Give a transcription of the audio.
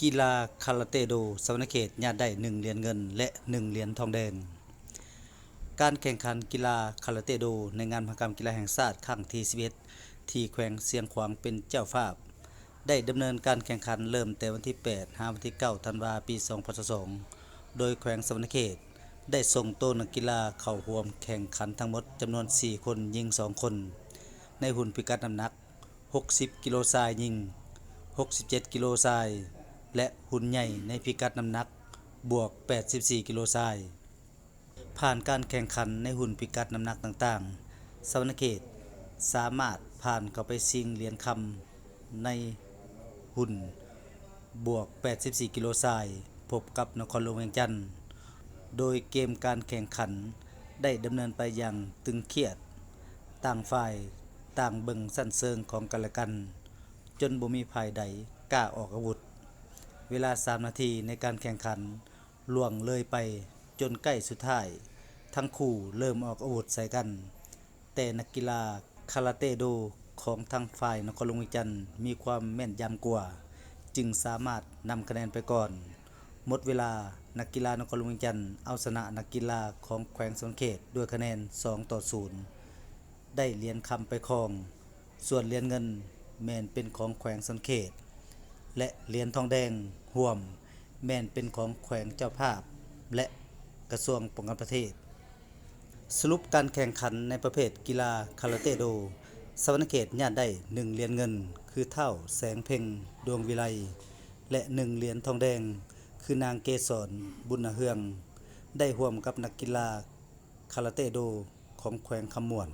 ກິລາຄາລາເຕໂດ ສະຫວັນນະເຂດຍາດໄດ້ໜຶ່ງຫຼຽນເງິນ ແລະ ໜຶ່ງຫຼຽນທອງແດງ. ການແຂ່ງຂັນກິລາຄາລາເຕໂດ ໃນງານມະຫະກຳກິລາແຫ່ງຊາດຄັ້ງທີສິບເອັດ ທີ່ແຂວງຊຽງຂວາງເປັນເຈົ້າພາບ ໄດ້ດຳເນີນການແຂ່ງຂັນເລີ່ມແຕ່ວັນທີແປດ ຫາວັນທີເກົ້າ ທັນວາ ປີສອງພັນຊາວສອງ ໂດຍແຂວງສະຫວັນນະເຂດ ໄດ້ສົ່ງໂຕນັກກິລາເຂົ້າຮ່ວມແຂ່ງຂັນທັງໝົດຈຳນວນສີ່ຄົນ, ຍິງສອງຄົນ ໃນຮຸ່ນພິກັດນ້ຳໜັກຫົກສິບກິໂລຊາຍຍິງ, ຫົກສິບເຈັດກິໂລຊາຍ ແລະ ຮຸ່ນໃຫຍ່ໃນພິກັດນ້ຳໜັກບວກແປດສິບສີ່ກິໂລຊາຍ. ຜ່ານການແຂ່ງຂັນໃນຮຸ່ນພິກັດນ້ຳໜັກຕ່າງໆ, ສະຫວັນນະເຂດສາມາດຜ່ານເຂົ້າໄປຊິງຫຼຽນຄຳໃນຮຸ່ນບວກແປດສິບສີ່ກິໂລຊາຍ ພົບກັບນະຄອນຫຼວງວຽງຈັນ, ໂດຍເກມການແຂ່ງຂັນໄດ້ດຳເນີນໄປຢ່າງຕຶງຄຽດ, ຕ່າງຝ່າຍຕ່າງເບິ່ງຊັ້ນເຊີງຂອງກັນແລະກັນ, ຈົນບໍ່ມີຝ່າຍໃດກ້າອອກອາວຸດ. ເວລາສາມນາທີໃນການແຂ່ງຂັນລ່ວງເລີຍໄປຈົນໃກ້ສຸດທ້າຍ, ທັງຄູ່ເລີ່ມອອກອາວຸດໃສ່ກັນ, ແຕ່ນັກກິລາຄາລາເຕໂດຂອງທາງຝ່າຍນະຄອນຫຼວງວຽງຈັນມີຄວາມແມ່ນຢຳກວ່າ, ຈຶ່ງສາມາດນຳຄະແນນໄປກ່ອນ. ໝົດເວລາ, ນັກກິລານະຄອນຫຼວງວຽງຈັນເອົາຊະນະນັກກິລາຂອງແຂວງສະຫວັນນະເຂດດ້ວຍຄະແນນສອງຕໍ່ສູນ ໄດ້ຫຼຽນຄຳໄປຄອງ, ສ່ວນຫຼຽນເງິນແມ່ນເປັນຂອງແຂວງສະຫວັນນະເຂດ ແລະ ຫຼຽນທອງແດງຮ່ວມແມ່ນເປັນຂອງແຂວງເຈົ້າພາບ ແລະ ກະຊວງປ້ອງກັນປະເທດ. ສະຫຼຸບການແຂ່ງຂັນໃນປະເພດກິລາຄາລາເຕໂດ, ສະຫວັນນະເຂດຍາດໄດ້ໜຶ່ງຫຼຽນເງິນ ຄືທ້າວແສງເພັງ ດວງວິໄລ ແລະ ໜຶ່ງຫຼຽນທອງແດງ ຄືນາງເກສອນ ບຸນນາເຮືອງ ໄດ້ຮ່ວມກັບນັກກິລາຄາລາເຕໂດຂອງແຂວງຄຳມ່ວນ.